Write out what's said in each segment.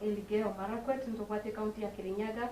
Elgeyo Marakwet, ntobwate ekaunti ya Kirinyaga,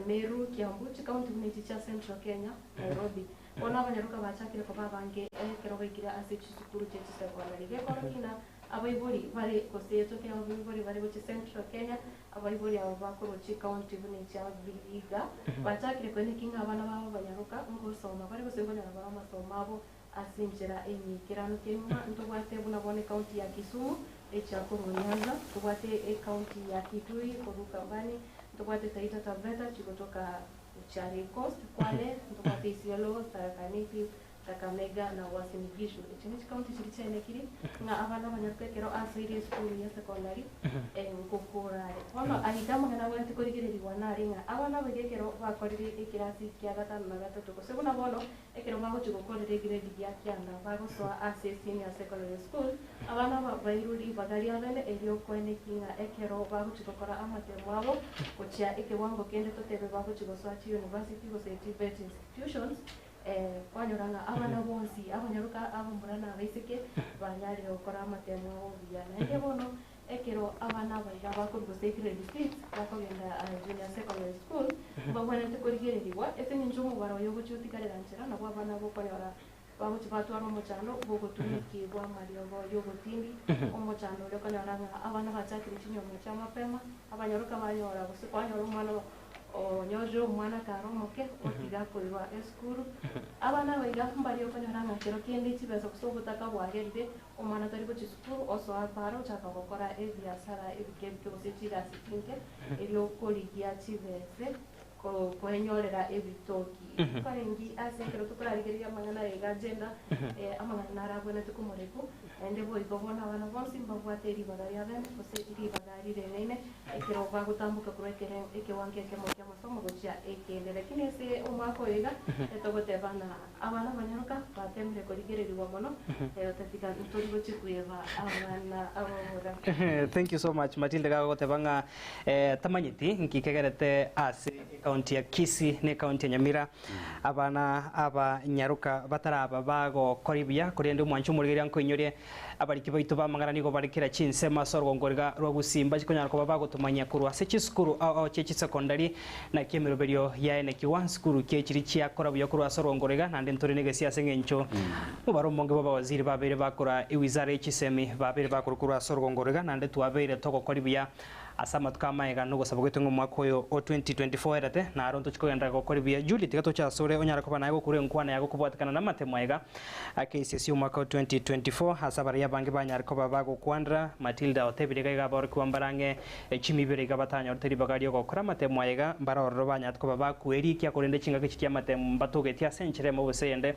Meru, Kiambu, chikaunti buna echi chia Central Kenya, Nairobi. Bono abanyaroka bachakire koba abange ekero baikire ase chisukuru chie chisekondari. Gekorokia ng'a abaibori bare gose etoke abaibori bare gochia Central Kenya, abaibori aba bakorwa chikaunti buna echia Vihiga, bachakire koenekia ng'a abana babo abanyaroka ngosoma bare gose nkonyora bare amasomo abo ase enchera enyikeranu. Kegima ntobwate buna bono ekaunti ya Kisumu echia korwa Nyanza, ntobwate ekaunti ya Kitui korwa Ukambani, ntobwate Taita Taveta chigotoka Chari Coast, Kwale, ntobwate Isiolo, Tharaka Nithi, Kakamega na Uasin Gishu. Echi ne chikaunti chiria chiaenekiri ng'a abana abanyaroka ekero asoire esukuru ya secondary ngokora are. Bono aiga amang'ana abwenerete korigererigwa nare ng'a abana aba iga ekero bakorire ekerasi kia gatano na gatato gose buna bono ekero bagochia gokorera egrade gia kianda bagosoa ase senior secondary school, abana aba bairwe ribaga riabene erio koeneki ng'a ekero bagochia gokora amatemo abo gochia ekewango kende totebe bagochia gosoa chiuniversity gose TVET institutions, Kwanyora ng'a abana bonsi, abanyaroka, abamura na abaiseke, banyarire gokora amatemo abo buya. Naende bono, ekero abana aba iga bakorwa gose grade six, bakogenda junior secondary school, mbabwenerete korigererigwa ase eng'encho omobaro oyo ogochia otigarera nchera, nabwo abana bokonyora bagochia batwara omochando bw'ogotumiki bw'amariogo y'ogotindi, omochando oria okonyora ng'a abana bachakire chinyomba chia mapema, abanyaroka banyora gose kwanyora omwana Onyorire omwana kare omoke, otiga koirwa esukuru. Abana aba iga mbaria okonyora ng'a kero kende chibesa gose obotaka bwagerire, omwana tari gochia sukuru, osoa para ochaka gokora ebiasara ebike ebike gose chigasi chinke, erio korigia chibese koenyorera ebitoki. Twarenge ase ekero tokorarigereria amang'ana aya iga agenda, amang'ana naro abwenerete komorekwa, naende boigo bono abana bonsi mbabwate ribaga riabene gose ribaga rirengaine. Ekero bagotamboka korwa ekere ekewango ekemo ki'amasomo gochia ekende. Lakini ase omwaka oyo iga, etogoteba ng'a abana abanyaroka batemire korigererigwa mono, otatiga ntori gochia kweba abana abamura. Thank you so much Matilda gagoteba ng'a tamanyeti nki kegerete ase ecounty ya Kisii ne ecounty ya Nyamira abana abanyaroka bataraba bagokora ebuya korende omwancho omorigereria nkoinyorie Abariki baito b'amang'ana nigo bare kera chinsemo ase orogongo riga rwa Gusii mbache konyara koba bagotomanyia korwa ase chisukuru ao ao chie chisecondary naki emeroberio yaenekigwa nsukuru ki echiri chiakora buya korwa ase orogongo riga naende ntore negesia ase eng'encho mobaro omonge bw'abawaziri babeire bakora ewizara ye chisemi babeire bakorwa korwa ase orogongo riga naende twabeire togokori buya Ase amatuko amaega nogosaba gwaito ng'a omwaka oyo o 2024 oerete, naro ntochie kogenderera gokora ebuya. Julie, tiga toche asore onyare koba naye gokurwa enkwana yago kobwatekana namatemo aiga a KCSE omwaka o 2024 ase abarai abange banyare koba bagokwanera. Matilda otebire iga iga aborokigwa mbare ang'e chimibere iga batanyorete ribaga riogokora amatemo aya iga mbare ororo banyarete koba bakwerikia korende chingaki chiria amatemo mbatogetie ase enchera emo gose eyende.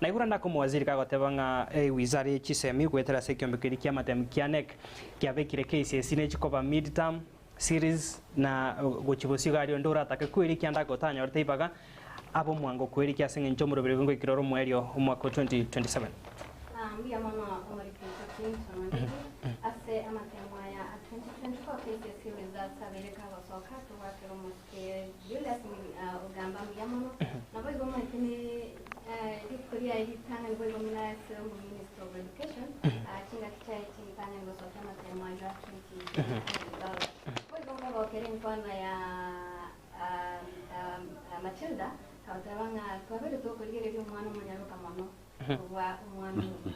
Naigure ndake omowaziri kagoteba ng'a ewizara ye chisemi goetera ase ekiombe keria kiamatemo kia NEC Kiabekire KCSE ne chikoba mid term series na gochia bosio iga aria onde oratake kwerikia ande otanyorete ibaga abe omwango kwerikia ase eng'encho omoroberi ngoikire ore omoerio omwaka o 2027. Mbuya mono omoriki oito Clinton Onditi ase amatemo aya a 2024 KCSE results abeire kagosoka togwakera omosike Julius Ogamba mbuya mono naboigo omanyete ne rituko riaye ritang'ani boigo buna ase omominister of education chingaki chiaye chintang'ani gosokia amatemo ayio a 2024 results. Boigo nkogokera enkwana ya Matilda agoteba ng'a twabeire tokorigereria omwana omonyaroka mono kobua omwana omomura.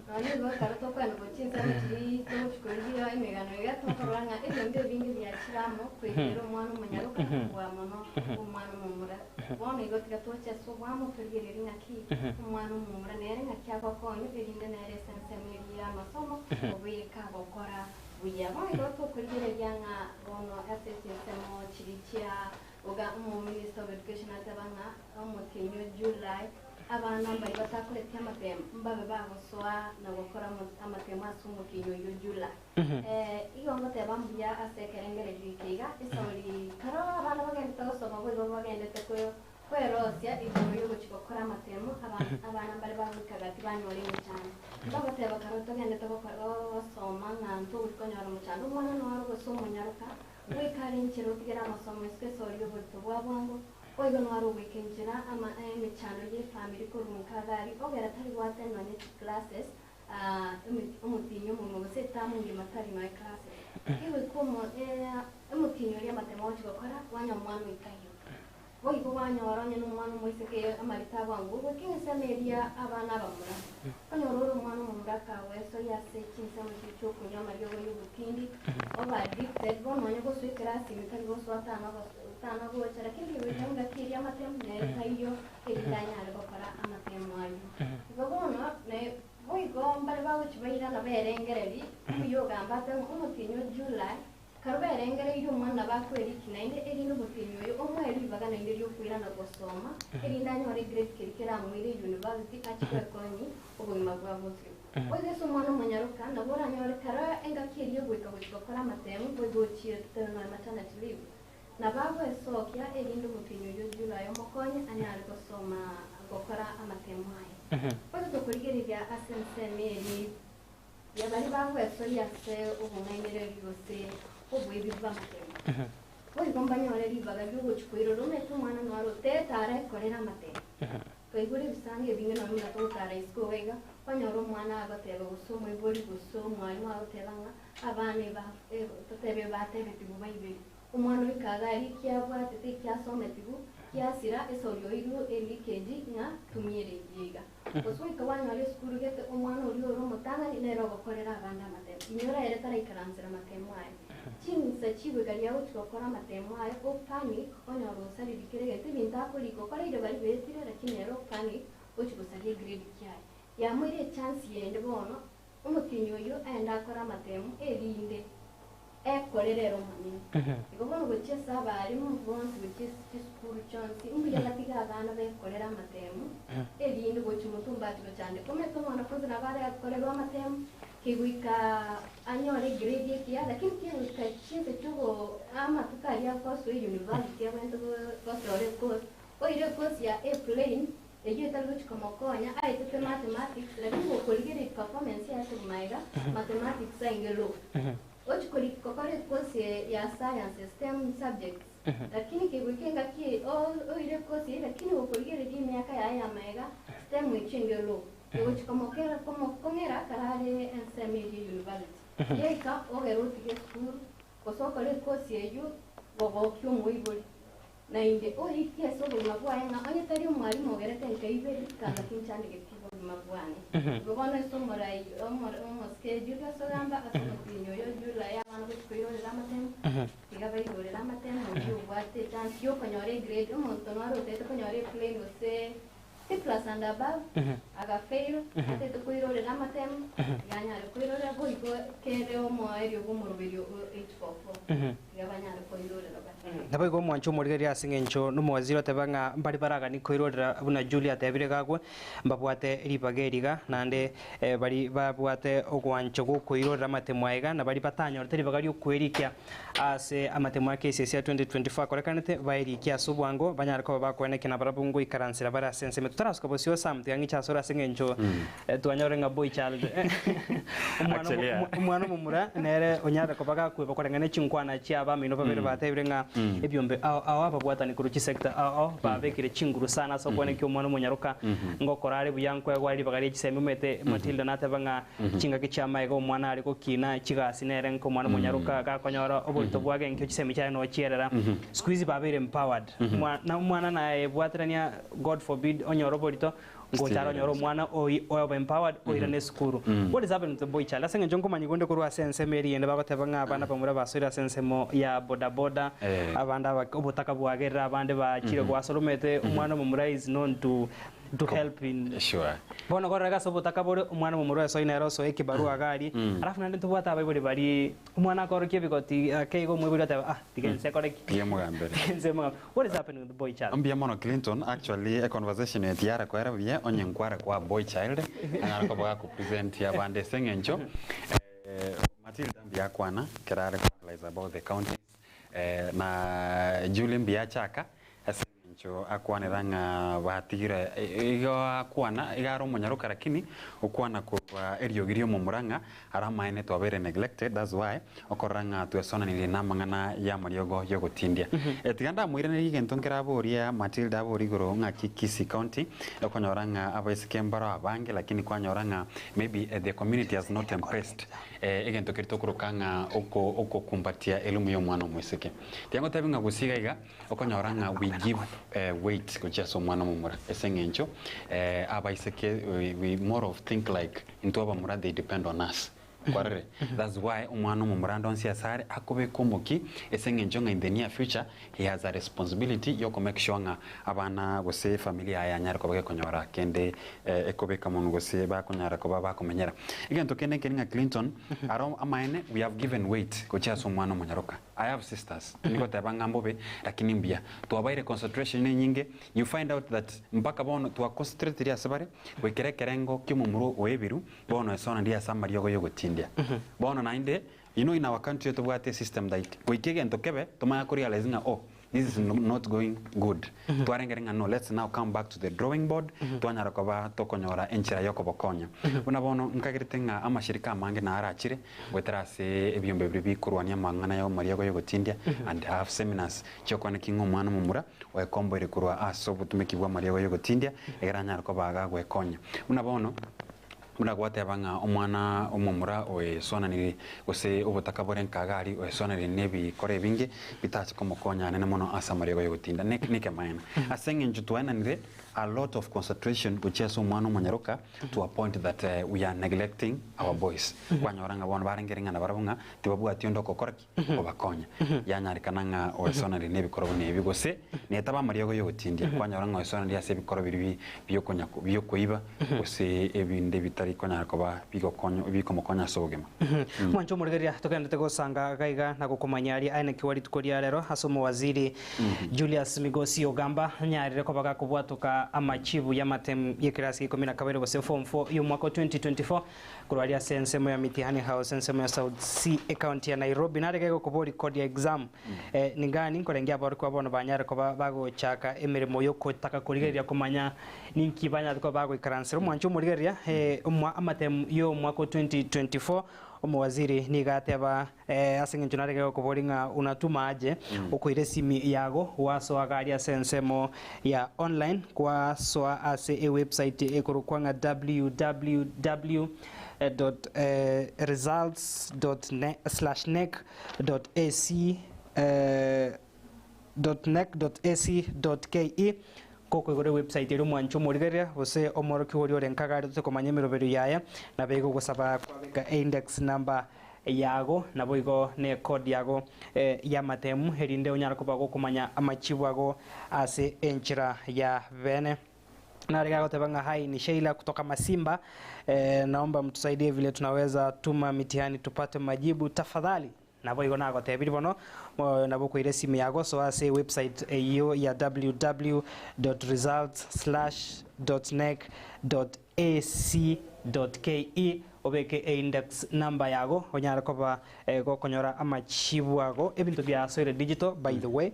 Nonya nigo ekero tokoenda gochia chinsemo chiria togochia korigia emegano iga tokorora ng'a ebinto ebinge biachire amo koigwera omwana omonyaroka kobua mono omwana omomura. Bono igo tiga toche ase oboamo torigererie ng'aki omwana omomura nere ng'aki agokonywa erinde nere ase ensemo eria y'amasomo obeke agokora buya. Bono igo tokorigereria ng'a bono ase chinsemo chiria chia oga omominister of education ateba ng'a omotienyi o July abana mbaria batakoreti amatemo mbabe bagosoa na gokora amatemo ase omotienyi oyio July. Igo ngoteba mbuya ase ekerengererio eke iga, esori karo abana bagendete gosoma boigo bagendete kwerosia igoro y'ogochia gokora amatemo, abana mbare bagoika gati banyora emechando. Mbagoteba karo togendete gosoma ng'a ntogochi konyora omochando, omwana noro gose omonyaroka, goika are enchera otigere amasomo isiko esori y'oborito bwa bwango, boigo noro ogoika enchera emechando y'efamiri korwa nka gari ogera tari goatenena ne chiclasses. Omotienyi omogima gose etamu engima tari noe classes. Kegoika omo emotienyi oria amatemo agochia gokora, kwanyora omwana oyo taiyo. Boigo kwanyora onye nomwana omoiseke amarita abwango, goika ensemo eria abana abamura. Onyore ore omwana omomura akagwesoria ase chinsemo chiria chi'okonywa amariogo y'obotindi, oba addicted, bono onye gosoa ekerasi ime tari gosoa tana tana gocha, lakini kegoika engaki eria amatemo nere taiyo erinde anyare gokora amatemo ayio. Igo bono ne boigo mbare bagochia bairana berengereri, mbuya ogamba ate ng'a omotienyi o July, Kare berengereirie omwana nabo akweriki naende, erinde omotienyi oyo omoe ribaga naende riokoirana gosoma, erinde anyore egrade keria keramoire university achie gwekonyi obogima bwa bosio. Boigo ase omwana omonyaroka nabo oranyore kare engaki eria egoika gochia gokora amatemu boigo ochire totebe nonya maternity leave, nabo agoesokia erinde omotienyi oyio July omokonye anyare gosoma gokora amatemu aye. Boigo tokorigereria ase ensemo eria. Ya baria bagwesoria ase obong'ainereria gose oboibi bw'amatemo. Boigo mbanyore ribaga ri'ogochia koirora omanyete omwana noro oteete arekorere amatemo. Twaigure ebisango ebinge nonya buna togotara isiko iga iga, kwanyora omwana agoteba gose omoibori gose omwalimu agoteba ng'a abana eba totebe batebetigwe baiberi. Omwana oika iga aria ekiabwatete ekiasometigwe kiasira esori oirwe erikeji ng'a tumia ere eria iga. Gose goika kwanyora esukuru gete omwana oria ore omotang'ani nere ogokorera abande amatemo. Inyora ere taraikaransera amatemo aye. Chinsa chigoika riria agochia gokora amatemo aye, o panic, onyora osariri kera egento, ebinto akorika okoreire baria baetire lakini ere o panic ochia gosaria egrade kiaye. Yamoire echance yende bono, omotienyi oyio aende akore amatemo erinde ekorere ere omonyene. Igo bono gochia ase abalimu bonsi gochia ase chisukuru chionsi, mbuya batige abana bekorere amatemu, erinde gochia motwe mbache gochandeka. Omanyete omwanafunzi nabo arekorerwe amatemu, kegoika anyore egrade ekiya, lakini kegoika chinsa chiogo amatuko aria agosoa euniversity abwenerete gosoa ecourse, oire ecourse ya A plain, Eyio etari gochia komokonya aetete mathematics lakini gokorigereria performance yaye korwa magega mathematics ainge low. Ochia kori gokora ecourse ya science STEM subjects lakini kegoika engaki eye oire ecourse eyio lakini gokorigereria emiaka yaye ya magega STEM echio enge low. Egochia komokera komokong'era karare ensemo eria ya university. Yaika ogere otige esukuru gose okore ecourse eyio gogokia omoibori. Naende oike ase obogima bwaye ng'a onye tari omwalimu ogerete nkaiberi, kanga tinchandegeti obogima bwane. Igo bono ase omorai omosike Julius ogamba ase omotienyi oyo Julai abana gochia koirorera amatemo, tiga bairorere amatemo oyio obwate echance yokonyora egrade, omonto naro otagete konyora eplane gose C plus and above, agafail, atagete koirorera amatemo, tiga anyare koirorera boigo kere omoerio bw'omoroberio o 844, tiga banyare koirorera bare. Naboigo omwanche omorigereria ase engencho nomowaziri oteba ng'a mbari baragani koirorera buna Julia atebire iga agwo, mbabwate ribaga eri iga, naende bari babwate ogwancha gw'okoirorera amatemo aya iga, na baria batanyorete ribaga ri'okwerikia ase amatemo a KCSE a 2024 akorekanete, baerikie ase obwango, banyare koba bakoenekia nabarabwo ngoikaransera bare ase ensemo. Totarasuka bosio Sam, tiga ng'iche asore ase engencho Twanyorire ng'a boy child omwana Actually, yeah. omwana omomura nere onyarire koba gakweba koreng'ana ne chinkwana chia abamino babere batebire ng'a ebiombe ao ao ababwatani korwa chisector ao ao babekire chinguru sana ase okwana ki omwana omonyaroka ngokora are buya nkoegwa are ribaga rie chisemi omanyete Matilda nateba ng'a chingaki chia amaega omwana are gokina chigasi nere nka omwana omonyaroka gakonyora oborito bwa genkio chisemi chiaye nochierera siku hizi babeire empowered na omwana naye bwaterania God forbid onyore oborito Ngocha aronyore omwana oi obe empowered oirane esukuru. What is happening to the boy child? Ase eng'encho nkomanyigwa onde korwa ase ensemo eria ende bagoteba ng'a abana bamura basoire ase ensemo ya boda boda, Eh. abande aba obotaka bwagerire abande bachire goasoromete, omwana omomura is known to to help in Sure. Bono korora iga ase obotaka bore omwana omomura oyo nere osoe ekibarua iga aria, alafu naende ntobwate abaibori baria omwana akorokia ebigoti ake iga omoibori oteba ah tiga inse ekore ki? Tiga emogambere. Tiga inse emogambere. What is happening with the boy child? Mbuya mono Clinton, actually e conversation eye tiyare koera buya onye nkware koa boy child anyare koba gaku present abande ase eng'encho eh, Matilda mbuya akwana ekero are ko analyse about the counties eh, na Julie mbuya achaka ase eng'encho. eng'encho akwanera ng'a batigire igo akwana iga are omonyaroka lakini okwana korwa eriogi ri'omomura ng'a are amaene twabeire neglected that's why okorora ng'a twesonanirie namang'ana y'amariogo y'ogotindia. Tiga ndamoiranerie egento nkeraboria Matilda aborie igoro ng'aki Kisii County okonyora ng'a abaiseke mbaro abange lakini kwanyora ng'a maybe the community has not embraced egento keria tokoroka ng'a oko okokumbatia elumu y'omwana omoiseke. Tiga ngotebi ng'a gose iga iga okonyora ng'a we give weight gochia ase omwana omomura ase eng'encho abaiseke we more of think like intwe abamura they depend on us. Kwarorire? That's why omwana omomura ande onsi ase are akobeka omoki ase eng'encho ng'a in the near future he has a responsibility ya oko make sure ng'a abana gose efamiri yaye yanyare koba gekonyora kende ekobeka monwe gose bakonyara koba bakomenyera. Egento kende nkeri ng'a Clinton aro amaene we have given weight gochia ase omwana omonyaroka. I have sisters, nigoteba ng'a mbobe lakini mbuya. Twabaire concentration enyinge, you find out that mpaka bono twa concentrate ase bare goikera ekerengo ki'omomura oebiru Bono esona ndiye ase amariogo y'ogotindia. Bono naende, you know in our country tobwate esystem that goika egento kebe tomanye korealize ng'a oh this is not going good. Twarengere ng'a no let's now come back to the drawing board twanyara koba tokonyora enchera yokobokonya. Buna bono nkagerete ng'a amashirika amange naro achire goetera ase ebiombe biria bikorwania amang'ana ya amariogo y'ogotindia and have seminars chiokwaneki ng'a omwana omomura oekomboire korwa ase obotumeki bwa amariogo y'ogotindia egere anyare koba gagwekonya. Buna bono. Buna gwateba ng'a omwana omomura oesoananirie, gose obotaka bore nkagari oesoananirie nebikora ebinge bitache komokonya anene mono ase amariogo y'ogotinda. Nekemaene. Ase eng'encho twaenanire a lot of concentration gochia ase omwana omonyaroka to a point that we are neglecting our boys. Kwanyora ng'a bono barengere ng'a nabarabwo ng'a tibabwati onde okokora ki? Okobakonya. Yanyarekana ng'a oesoananirie nebikoro buna ebi gose netaba amariogo y'ogotindia, kwanyora ng'a oesoananirie ase ebikoro biria biokonya biokoiba gose ebinde bitari konyara koba bigokonya bikomokonya ase obogima. Mwanche omorigereria, togenderete gosanga gaiga na gokomanya aria aenekiwa rituko ria rero ase omowaziri Julius Migosi Ogamba anyarire koba gakobwatoka amachibu y'amatemu y'ekerasi gia ikomi na kabere gose form four y'omwaka o 2024 Korwa aria ase ensemo ya Mitihani House ensemo ya South C ecounty ya Nairobi narege gokoboria kodi ya exam eh, ningani nkorengia aborokigwa bono banyare koba bagochaka emeremo yokotaka korigereria komanya ninki banyarete koba bagoikaransera omwancho omorigereria eh, omwa amatemu y'omwaka o 2024 omowaziri nigo ateba eh, ase eng'encho narege gokoboria ng'a unatuma aje okoira esimi yago gwasoa iga aria ase ensemo ya online gwasoa ase ewebsite ekorokwa ng'a www dot results dot slash nec dot ac dot nec dot ac dot ke Gokoigora ewebsite eria omwanche omorigereria gose omworokigwa oria ore nkaga aria tokomanya emeroberio yaye nabo egogosaba kwabeka eindex number yago naboigo ne code yago y'amatemu erinde onyare koba gokomanya amachibu ago ase enchera ya bene. Nare gagoteba ng'a hi ni Sheila kutoka Masimba naomba mtusaidie vile tunaweza tuma mitihani tupate majibu tafadhali. Naboigo nagotebirie bono, nabo okoira esimi yago soa ase ewebsite eyio ya www dot results slash dot nec dot ac dot ke obeke eindex number yago onyare koba gokonyora amachibu ago ebinto biasoire digital by the way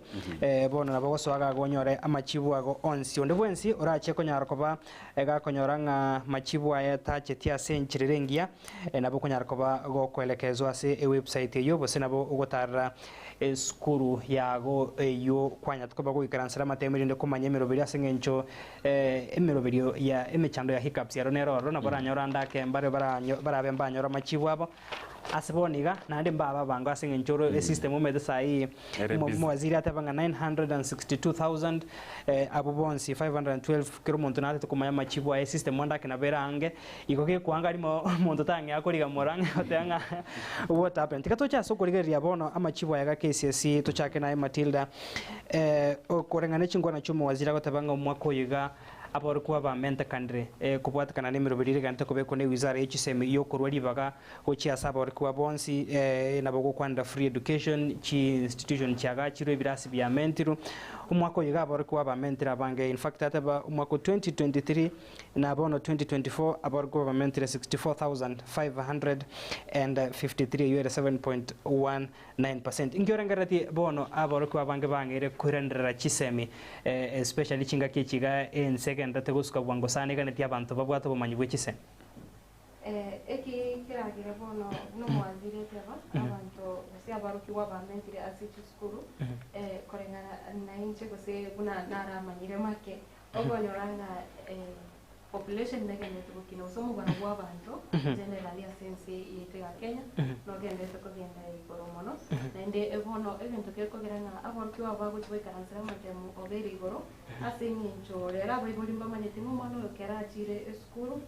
bono nabo ogosoa iga onyore amachibu ago onsi onde bwensi orache konyara koba gakonyora ng'a machibu aye tacheti ase enchera ere engiya Nabo okonyara koba gokoelekezwa ase ewebsite eyio, gose nabo ogotarera esukuru yago eyio kwanyarete koba goikaransera amatemo erinde komanya emeroberio ase eng'encho emeroberio ya emechando ya hiccups ero nere ororo nabo oranyore ande ake mbare barabe mbanyore amachibu abo ase bono iga naende mbabe abango ase eng'encho oro esystem omanyete saii Ere busy. Omowaziri ateba ng'a 962,000 abwo bonsi 512 kera omonto natete komanya amachibu aye esystem ande ake nabo ere ange Igo gekwanga rimo omonto tang'ea koriga morang'e goteba ng'a what happened. Tiga toche ase okorigereria bono amachibu aya ga KCSE tochake naye Matilda. Eh, okoreng'ana ne chinkwana chi'omowaziri agoteba ng'a omwaka oyo iga. Aborokigwa bamentekanire kobwatekana nemeroberi eria egenderete kobekwa ne wizara ye chisemi yokorua ribaga gochia ase aborokigwa bonsi nabo gokwanera free education, chi institution chiagachirwe, ebirasi biamentirwe. Omwaka oyo iga aborokigwa bamentire abange in fact ateba omwaka o 2023 na bono 2024 aborokigwa bamentire 64,553 eyio ere 7.1 9%. Inki orengereretie bono aborokigwa abange bang'eire koiranerera chisemi especially chingaki echi iga ense egendererete gosuka bwango sana eganetie abanto babwate obomanyi bwe chisemi? Eki keragere bono buna omowaziri eteba, abanto gose aborokigwa bamentire ase chisukuru koreng'ana nainche gose buna naramanyire make, okonyora ng'a Population negenderete gokina gose omobaro bwa abanto generally ase ense yaito ya Kenya nogenderete kogenda igoro mono naende bono egento gekogera ng'a aborokigwa aba bagochia goikaransera amatemu obeire igoro ase eng'encho rero abaibori mbamanyeti ng'a omwana oyo kera achire esukuru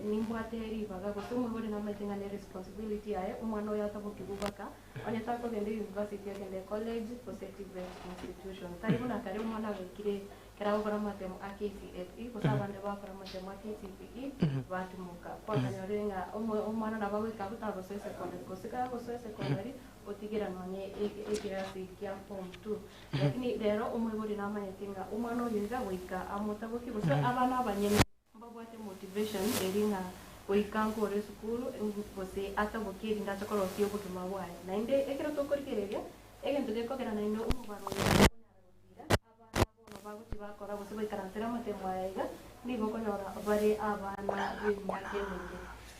nimbwate ribaga gose omoibori namanyete ng'a ne responsibility yaye omwana oyo atabokigwe baka onye takogenda university agende college gose TVET institution tari buna kare omwana agaikire Ekero agokora amatemo a KCSE, gose abande bakora amatemo a KCPE, batimoka. Kwakanyorire ng'a omwana nabo agoika abwo tagosoa esecondary, gose kagosoa esecondary, otigera nonye ekerasi kia form two. Lakini rero omoibori namanyete ng'a omwana oyo iga goika amotabokie, gose abana abanyene mbabwate motivation eri ng'a goika nkore esukuru, gose atabokie erinde ache korosia obogima bwaye. Naende ekero tokorigereria, egento gekogera naende omobaro oyo okonyara gotira, Abana bono bagochia bakora gose goikaransera amatemo aya iga, nigo okonyora bare abana b'emiaka emenge.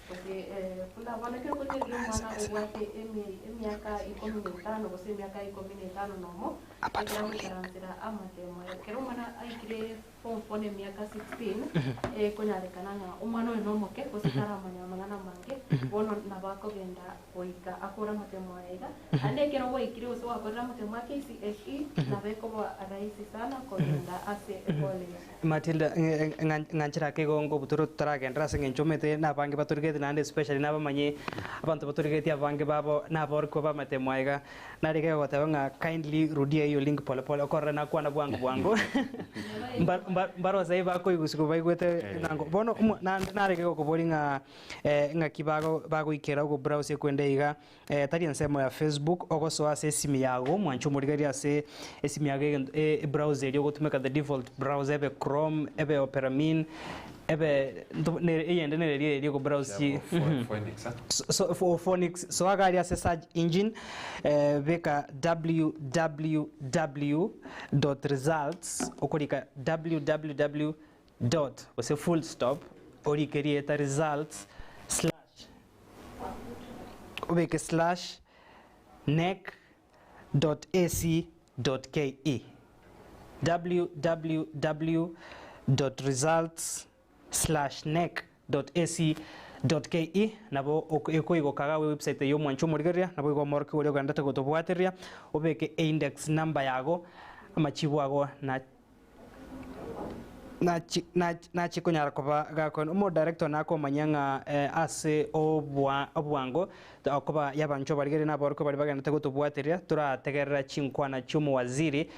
Gose buna bono ekero okorigereria omwana obwate emiaka ikomi na etano gose emiaka ikomi na etano na omo, ekero agoikaransera amatemo aya, ekero omwana aikire form four na emiaka 16, ekonyarekana ng'a omwana oyo nomoke gose taramanya amang'ana amange, bono nabo akogenda goika akore amatemo aya iga. Naende ekero gwaikire gose gwakorire amatemo a KCSE, nabo ekoba rahisi sana kogenda ase ecollege. Matilda, ng'anchera ake igo ngobutore totaragenderera ase eng'encho omanyete nabange batorigeti naende especially nabamanye abanto batorigetie abange babo naborokigwa b'amatemo aya iga. Narenge goteba ng'a kindly rudia eyo link pole pole okorora nakwana bwango bwango mbarosai bakoigusigwa baigwete ng'a bono naende narenge gokoboria ng'a ng'aki bagoikera ogobrowse ekwende iga tari ensemo ya Facebook ogosoa ase esimi yago mwanche omorigererie ase esimi yago egento ebrowser eria ogotumeka the default browser ebe Chrome ebe Opera Mini ebe eyende nere eria eria ogobrowse So, for Phoenix, soa iga aria ase search engine, eh, beka www dot results, okorika www dot gose full stop, orike rieta results slash, obeke slash nec dot ac dot ke, www dot results slash nec dot ac dot ke nabo ekoigoka iga website eye omwanche omorigereria nabo igo omorokigwa oria ogenderete gotobwatereria obeke eindex number yago amachibu ago na nachi konyara koba gakoenda omodirector nakomanyia ng'a ase obwa obwango okoba yabanchwa barigereria na aborokigwa baria bagenderete gotobwatereria torategerera chinkwana chi'omowaziri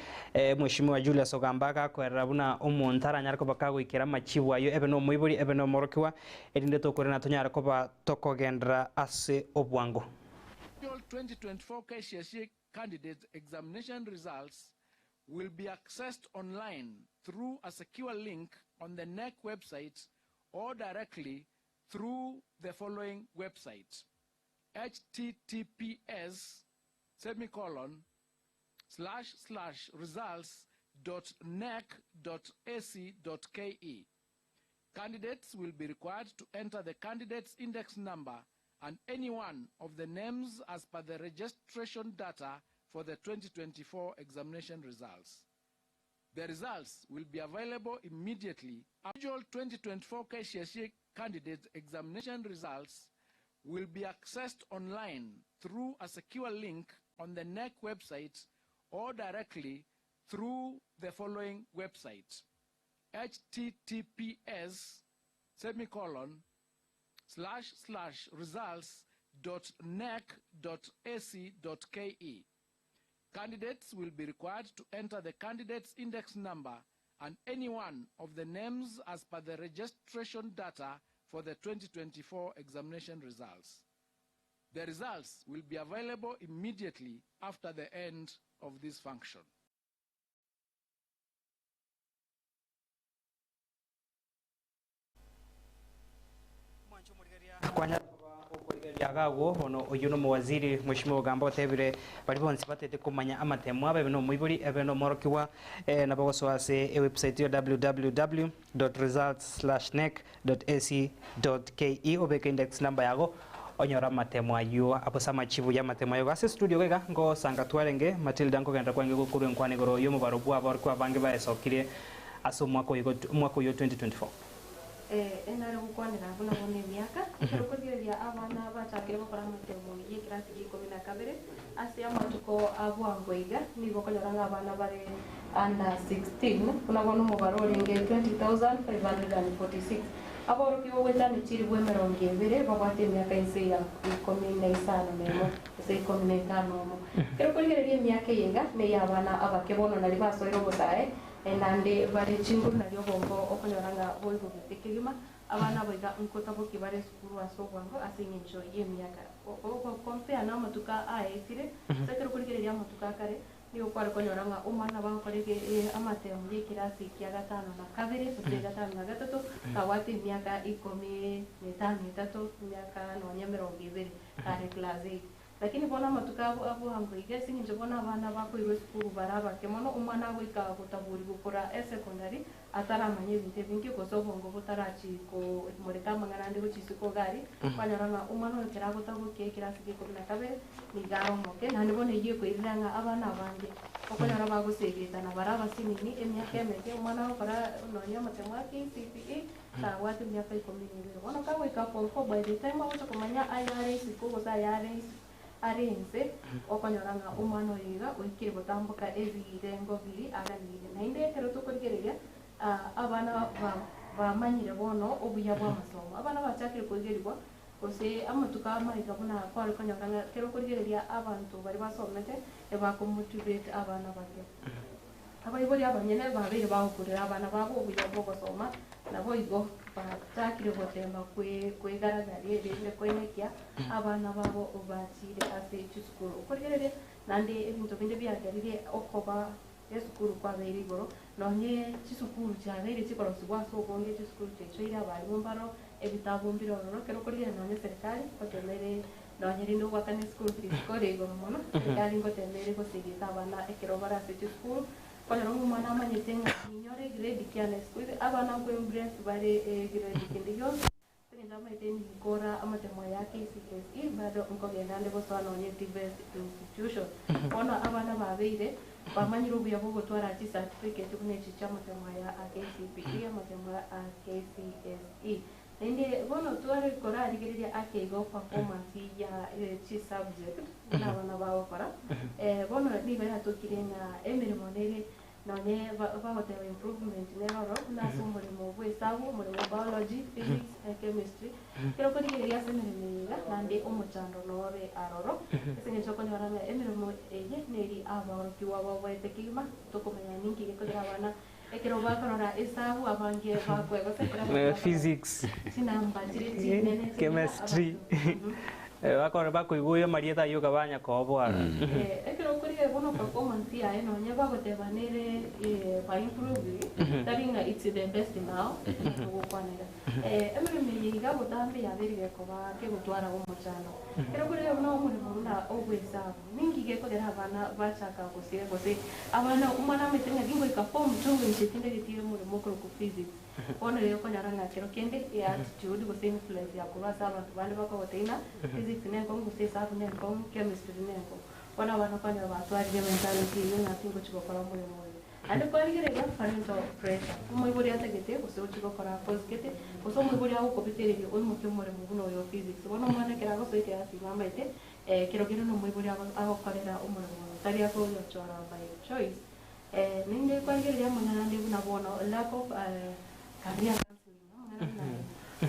Mweshimiwa Julius Ogamba agakoerera buna omonto aranyare koba kagoikera amachibu ayio ebe nomoibori ebe nomorokigwa, erinde tokorera na tonyare koba tokogenderera ase obwango. 2024 KCSE candidate examination results will be accessed online through a secure link on the KNEC website or directly through the following website, https semicolon slash slash results dot nec dot ac dot ke. Candidates will be required to enter the candidate's index number and any one of the names as per the registration data for the 2024 examination results. The results will be available immediately. Actual 2024 KCSE candidate examination results will be accessed online through a secure link on the KNEC website or directly through the following website https semicolon slash slash results dot nec dot ac dot ke. Candidates will be required to enter the candidate's index number and any one of the names as per the registration data for the 2024 examination results. The results will be available immediately after the end of this function. Kwanyara koba okorigereria iga agwo, bono oyio nomowaziri Mweshimiwa Ogamba otebire baria bonsi batete komanya amatemo abo ebe nomoibori ebe nomorokigwa nabo gosoa ase ewebsite ya www.results/nec.ac.ke obeke index number yago onyore amatemo ayio abose amachibu y'amatemo ayo. Ase estudio iga iga ngosanga twarenge Matilda nkogenda kwange gokorwa enkwana igoro y'omobaro bw'aborokigwa abange baesokirie ase omwaka oyo omwaka oyio 2024. Enare gokwanera buna bono emiaka, ekero okorigereria abana bachakire gokora amatemo y'ekerasi gia ikomi na kabere ase amatuko a bwango iga, nigo okonyora ng'a abana bare under 16 buna bono omobaro orenge 20,546. Aborokigwa goetania chilifu emerongo ebere babwate emiaka inse ya ikomi na isano na emo gose ikomi na etano omo. Ekero okorigereria emiaka eye iga ney'abana abake bono naria basoire obosae Naende bare chinguru nario obongo okonyora ng'a boigogete kegima, abana abo iga nkotabokia bare esukuru ase obwango ase engencho y'emiaka. Ogokompea namatuko aetire, ase ekero okorigereria amatuko a kare, nigo kware konyora ng'a omwana nabo agokora amatemu y'ekerasi kia gatano na kabere gose gatano na gatato, kabwate emiaka ikomi na etano etato, emiaka nonya emerongo ebere, kare class eight. Lakini bono amatuko abo abwango iga, ase eng'encho bono abana bakoirwa esukuru bare abake mono, omwana agoika gotaborigwa korwa esecondary ataramanya ebinto ebinge gose obongo botarachi komoreka amang'ana ande gochia isiko iga aria, kwanyora ng'a omwana oyo ekero agotabokia ekerasi gia ikomi na kabere nigo are omoke, naende bono eyio ekoirera ng'a abana abange okonyora bagosegetana bare abasinini emiaka emeke, omwana agokora nonye amatemo a KCPE Tabwate emiaka ikomi na ebere. Bono kagoika form four, by the time agocha komanya ayare isiko gose ayare isiko are inse, okonyora ng'a omwana oyo iga oikire gotamboka ebirengo biria aganirie. Naende ekero tokorigereria, abana ba bamanyire bono obuya bwa amasomo. Abana bachakire koigerigwa, gose amatuko amaiga buna kware konyora ng'a ekero okorigereria abanto baria basomete, ebakomotivate abana baria. Abaibori abanyene babeire bagokurera abana babo obuya bw'ogosoma, naboigo bachakire goteema kwegaragaria erinde koenekia abana babo bachire ase chisukuru. Okorigereria naende ebinto binde biagerire okoba esukuru kwabeire igoro, nonye chisukuru chiabeire chikorosigwa ase obonge, chisukuru chiaichoire abalimu mbaro, ebitabu mbire ororo, ekero okorigereria nonye eserikari ngotema ere nonye rinde ogoakana eschool fees kore igoro mono, serikari ngotema ere gosegeta abana ekero bare ase chisukuru, okonyora ng'a omwana amanyete ng'a ninyore egrade kiane esukuru, abana nko embrace bare egrade kende gionsi, ase eng'encho bamaete ninkora amatemo aya a KCSE bado nkogenda nde gosoa nonye TVET institution. Bono abana babeire bamanyire obuya bwa ogotwara chicertificate buna echi chiamatemo aya a KCPE, amatemo a KCSE. Naende bono tware korarigereria ake igo performance ya chisubject buna abana bagokora, bono nigo yatokire ng'a emeremo nere nonye bagoteba improvement nere ororo buna ase omoremo bwa esabu, omoremo bwa biology, physics na chemistry. Ekero okorigereria ase emeremo eye iga naende omochando nore aroro, ase eng'encho okonyora ng'a emeremo eye neri abaorokigwa baboete kegima, tokomanya ninki gekogera abana Ekero bakorora esabu abange bakwegose ekero abanto bakorora Physics, chinamba chire chinene chire chemistry, abanto. bakore bakoigwa amarieta ayio okabanya koboa. Ekero okorigereria bono performance yaye nonye bagoteba nere ba improve tari ng'a it's the best now togokwanera. Emeremo eye iga botambe yabeire gekoba kegotwara omochando. Ekero okorigereria buna omoremo buna obwesabu Ninki gekogera abana bachaka gosira gose abana omwana amaete ng'a gingoika form two inche tindageti omoremo okorokwa physics. Bono rero okonyora ng'a kero kende e attitude gose influence ya korwa ase abanto bande bakogotebia ng'a physics nenkong'u gose esabu nenkong'u, chemistry nenkong'u. Bono abana okonyora batwarire mentality eyio ng'a tingochi gokora omoremo oyo. Naende kwarigereria parental pressure, omoibori atagete gose ochie gokora course gete, gose omoibori agokobetereria oimokie omoremo buna oyo o physics. Bono omwana ekero agosoa ekerasi igo amaete Ekero kende nomoibori agokorera omoremo oyo, tari akoyochora by choice. Naende kwarigereria amang'ana ande buna bono lack of career counseling, amang'ana buna aye.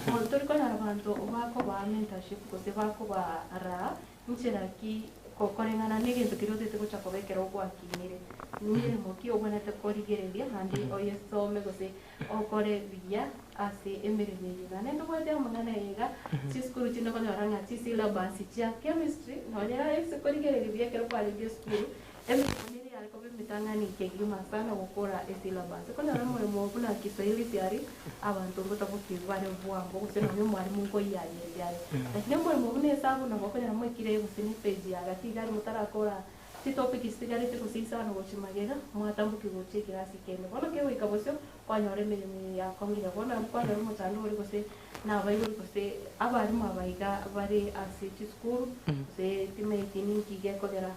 Bono tori konyora abanto bakobaa mentorship gose bakobaraa inchera ki. Koreng'ana negento keria otagete gocha koba ekero gwakinire, meremo ki obwenerete korigereria naende oyesome gose okore buya ase emeremo eye. Naende ntobwate amang'ana aya iga, chisukuru chinde okonyora ng'a chisyllabus chia chemistry nonye ase korigereria buya ekero kwarenge esukuru, emeremo nere yare koba emetang'ani kegima sana gokora esyllabus. Okonyora omoremo buna Kiswahili tiari. Abanto ngotabokia bare bwango, gose nonya omwalimu nkoyiayeria are. Lakini omoremo buna esabu nabo okonyora mwaikire gose ne epage ya gati iga aria motarakora chitopic chitigarete gose isano gochia magega, mwatambokia gochia ekerasi kende. Bono kegoika bosio, kwanyora emeremo eye yakong'ire. Bono abwo kwanyora omochando oria gose nabaibori gose abalimu aba iga bare ase chisukuru, gose timaeti ninki gekogera.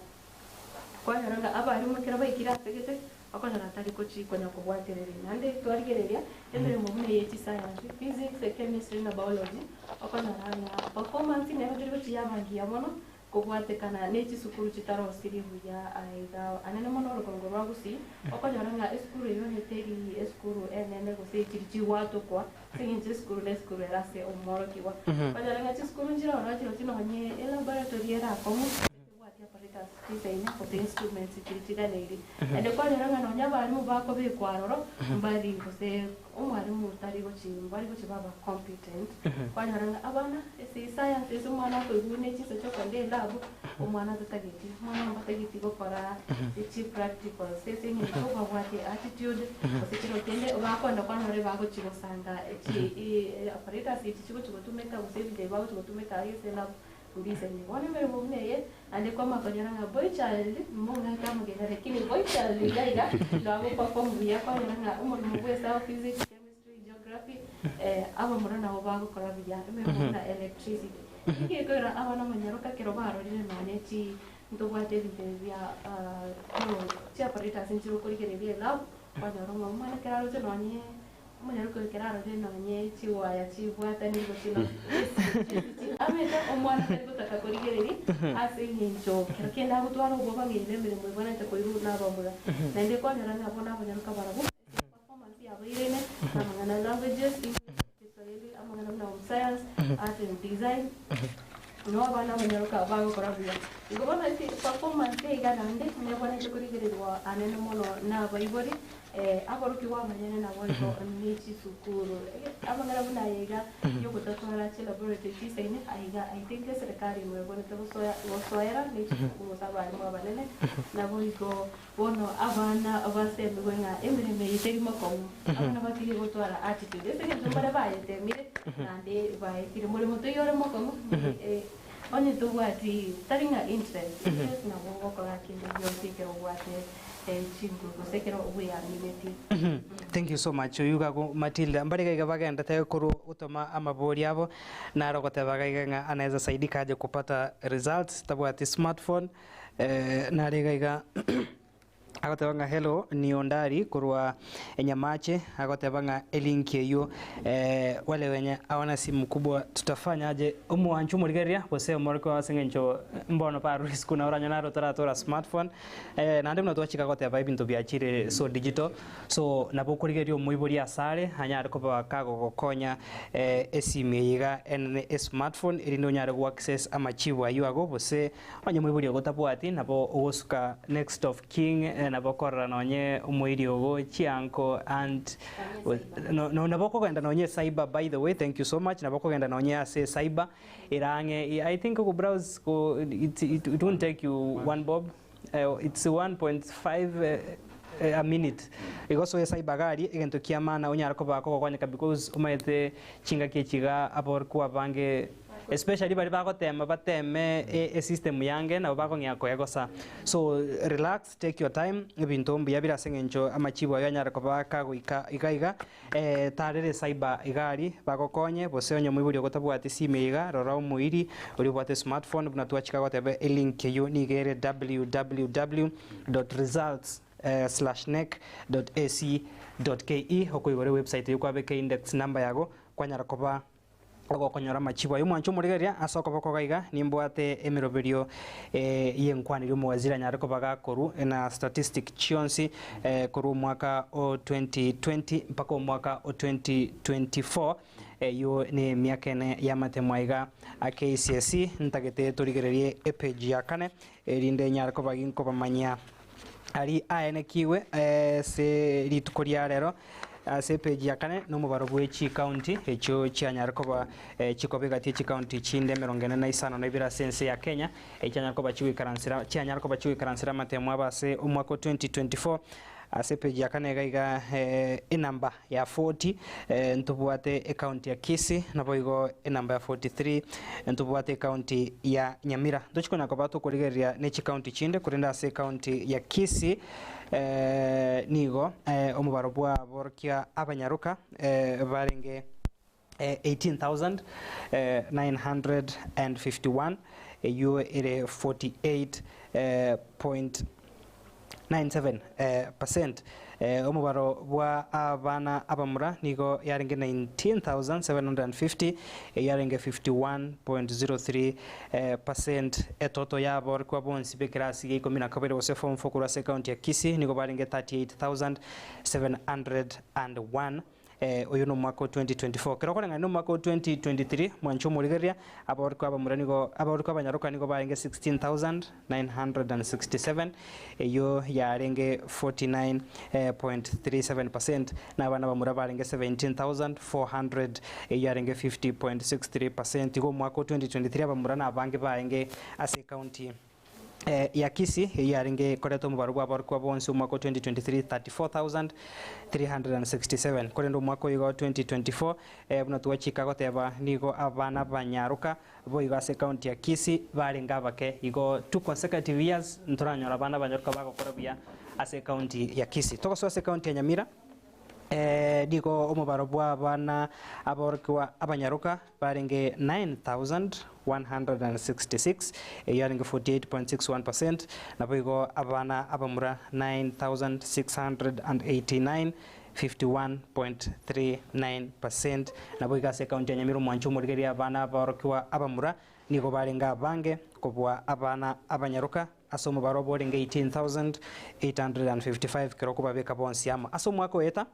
Kwanyora ng'a abalimu ekero baikire ase gete, Okonyora atari gochi konya kobwatereria. Naende twarigereria emeremo buna eye chisayansi, physics, chemistry na biology, okonyora ng'a performance nero teri gochi yaba ngiya mono kobwatekana ne chisukuru chitarosiri buya aiga anene mono orogongo rwa Gusii, okonyora ng'a esukuru eyio onye teri esukuru enene gose chiri chigwatokwa ase eng'encho esukuru na esukuru ere ase omworokigwa. Okonyora ng'a chisukuru nchire ororo chirochio nonye elaboratory ere akong'u. Tebwati apparatus chisaine gose instruments chiria chiganeiri. Naende kwanyora ng'a nonya abalimu bakobekwa aroro, mbari gose omwalimu tari gochi mbari gochi baba competent. Kwanyora ng'a abana ase escience ase omwana akoigwa ne chinsa chia okogenda elab, omwana tatageti, omwana mbatageti gokora chi practicals ase eng'encho babwate attitude gose kero kende bakoenda kwanyora ebagochi gosanga chi apparatus echi chigochi gotumeka gose ebinto ebi bagochi gotumeka aria ase elab. Mbisaine bono emeremo buna eye, naende kwama konyora ng'a boy child mong'ake amagena lakini boy child iga iga nabo perform buya kwanyora ng'a omoremo bwa esabu, physics, chemistry, geography abamura nabo bagokora buya emeremo buna electricity. Ninki gekoira abana omonyaroka ekero barorire nonye chi ntobwate ebinto ebi bia chi apparatus nchire okorigereria elab kwanyora ng'a omwana ekero aroche nonye. Omonyaroke oyo ekero arorire nonye chiwaya chibwatanire gose abete omwana tari gotaka korigereria ase eng'encho kero kende agotwara obwoba ng'a eye nemeremo ebwenerete koirwa nabamura. Naende kwanyora ng'a bono abanyaroke barabwo performance yabo eiraine namang'ana languages, English, Kiswahili, amang'ana buna home science, art and design. Noo abana abanyaroka bagokora buya. Igo bono ase performance iga naende nebwenerete korigererigwa anene mono nabaibori, aborokigwa abanyene naboigo ne chisukuru. Amang'ana buna aya iga yogotatwara chilaboratory chisaine aiga I think eserekari mwebwenerete gosoa gosoera ne chisukuru gose abalimu abanene naboigo bono abana basemigwe ng'a emeremo eye teri mokong'u. Abana batige gotwara attitude ase eng'encho mbare bayetemire naende baetire. Moremo toiyo ore mokong'u onye tobwati tari ng'a interest, interest nabo ogokora kende gionsi ekero obwate chinguru gose ekero bweaminetie. Thank you so much oyio iga Matilda. Mbare iga iga bagendete korwa gotoma amabori abo naro ogoteba iga iga ng'a anaweza saidika aje kupata results tabwati smartphone Nare iga iga agoteba ng'a hello ni Ondari korwa Enyamache agoteba ng'a elink eywo wale wenye hawana simu kubwa tutafanya aje omwancho omorigereria gose omorokigwa ase eng'encho mbono barure isiko naye oranyore naro otaratora smartphone naende buna twachika goteba ebinto biachire so digital So nabo okorigereria omoibori asare anyare koba kagogokonya esimi eye iga enene esmartphone erinde onyare go access amachibu aywo ago gose onye omoibori ogo tabwati nabo ogosuka next of king nabo okorora nonye omoiri ogo chianko aunt no nabo okogenda nonye cyber by the way thank you so much nabo okogenda nonye ase cyber ere ang'e I think go browse go it it won't take you one bob. It's 1.5 a minute igo soe cyber iga aria egento kia maana onyare koba kogokonyeka because omanyete chingaki echi iga aborokigwa abange especially baria bagotema bateme esystem yange nabo bakong'ea koegosa so relax take your time ebinto mbuya bire ase eng'encho amachibu aywo anyare koba kagoika iga iga. Tarera esaiba iga aria bagokonye, gose onye omoibori ogotabwati simu eye iga, rora omoiri oria obwate smartphone buna twachika goteba elink eyio nigo ere www dot results slash nec dot ac dot ke okoigora ewebsite eyio kwabeka eindex number yago kwanyara koba Ogokonyora amachibu aye omwanche omorigereria ase okoboko iga iga, nimbwate emeroberio y'enkwana eria omowaziri anyare koba gakorwa na statistic chionsi korwa omwaka o 2020 mpaka omwaka o 2024. Eyio nemiaka ene y'amatemwa iga a KCSE, ntagete torigererie epage ya kane erinde nyare koba ginkobamanyia aria aenekigwe ase rituko ria rero. Ase epage ya kane nomobaro bwe chikaunti echio chianyare koba chikoba egati ye chikaunti chinde emerongo ene na isano na ibere ase ense ya Kenya, echianyare koba chigoikaransera chianyare koba chigoikaransera amatemo abo ase omwaka o 2024. Ase epage ya kane iga iga enamba ya 40 ntobwate ecounty ya Kisii, naboigo enamba ya 43 ntobwate ecounty ya Nyamira. Ntochi konya koba tokorigereria ne chicounty chinde korende ase ecounty ya Kisii nigo omobaro bwa aborokia abanyaroka barenge 18,951 eyio ere 48.97 percent. Omobaro bwa abana abamura nigo yarenge 19,750 eyio yarenge 51.03 percent. Etoto y'aborokigwa bonsi b'ekerasi gia ikomi na kabere gose form four korwa ase ekaunti ya Kisii nigo barenge 38,701. Oyo nomwaka o 2024. Kero okoreng'ania nomwaka o 2023, mwanche omorigereria, aborokigwa abamura nigo aborokigwa abanyaroka nigo barenge 16,967, eyio yarenge 49.37 percent, na abana abamura barenge 17,400, eyio yarenge 50.63 percent. Igo omwaka o 2023 abamura nabange barenge ase ekaunti ya Kisii eyio yarenge koreta omobaro bw'aborokigwa bonsi omwaka o 2023 34,367 korende omwaka oyo iga o 2024 buna twachika goteba nigo abana banyaroka boigo ase ekaunti ya Kisii barenge abake igo two consecutive years ntoranyora abana banyaroka bagokora buya ase ekaunti ya Kisii. Togosoa ase ekaunti ya Nyamira. Nigo omobaro bw'abana aborokigwa abanyaroka barenge 9,166, eyio yarenge 48.61 percent, naboigo abana abamura 9,689, 51.39 percent. Naboigo ase ekaunti ya Nyamira omwancho omorigereria abana aborokigwa abamura nigo barenge abange kobua abana abanyaroka Ase omobaro obo orenge 18,855 kero okobabeka bonsi amo. Ase omwaka oeta,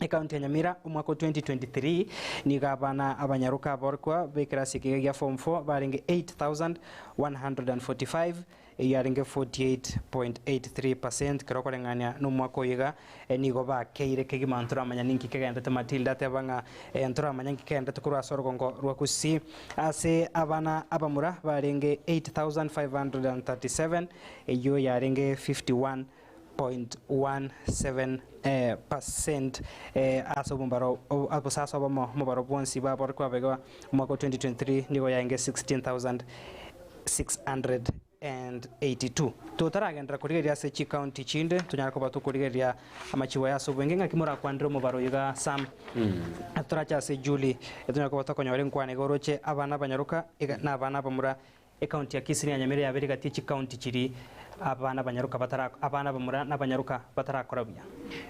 ekaunti ya Nyamira omwaka o 2023 nigo abana abanyaroka aborokigwa b'ekerasi ekiga gia form 4 barenge 8,145 eyio yarenge 48.83 percent kero okoreng'ania nomwaka oyo iga nigo bakeire kegima ntoramanya ninki kegenderete Matilda ateba ng'a ntoramanya ninki kegenderete korwa ase orogongo rwa Gusii. Ase abana abamura barenge 8,537, eyio yarenge 51.17 percent ase omobaro gose ase obomo omobaro bwonsi bw'aborokigwa abegwa omwaka o 2023 nigo yarenge 16,682. Totaragenderera korigereria ase chicounty chinde, tonyare koba tokorigereria amachibo aya ase obwenge ng'aki morakwanere omobaro oyo iga Sam. Torache ase Julie, tonyare koba tokonyora enkwana iga oroche abana abanyaroka iga na abana abamura ecounty ya Kisii na ya Nyamira yabeire egati ye chicounty chiria abana abanyaroka batara abana abamura na abanyaroka batarakora buya.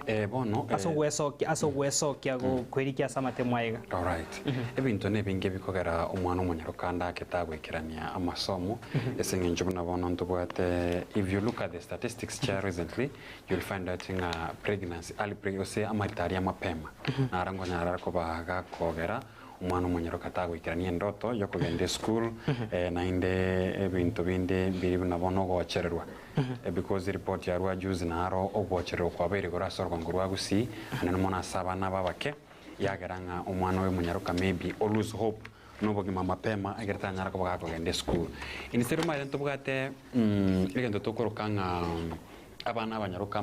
Eh, bono Ase ogwesokia ase ogwesokia gokwerikia ase amatemo aya iga. Alright. Ebinto nebinge bikogera omwana omonyaroka ande ake tagoikerania amasomo ase eng'encho buna bono ntobwate if you look at the statistics chia recently you'll find out ng'a pregnancy early preg gose amarita aria mapema naro nkonyara are koba gakogera omwana omonyaroka tagoikerania endoto yokogenda eschool naende ebinto binde mbiri buna bono ogochererwa Because report yarwa juzi naro ogwochererwa kwabeire igoro ase orogongo rwa Gusii anene mono ase abana aba abake yagera ng'a omwana oyo omonyaroka maybe o lose hope na obogima mapema ekero tanyara koba gakogenda esukuru. Instead omanyete ntobwate egento tokoroka ng'a abana abanyaroka.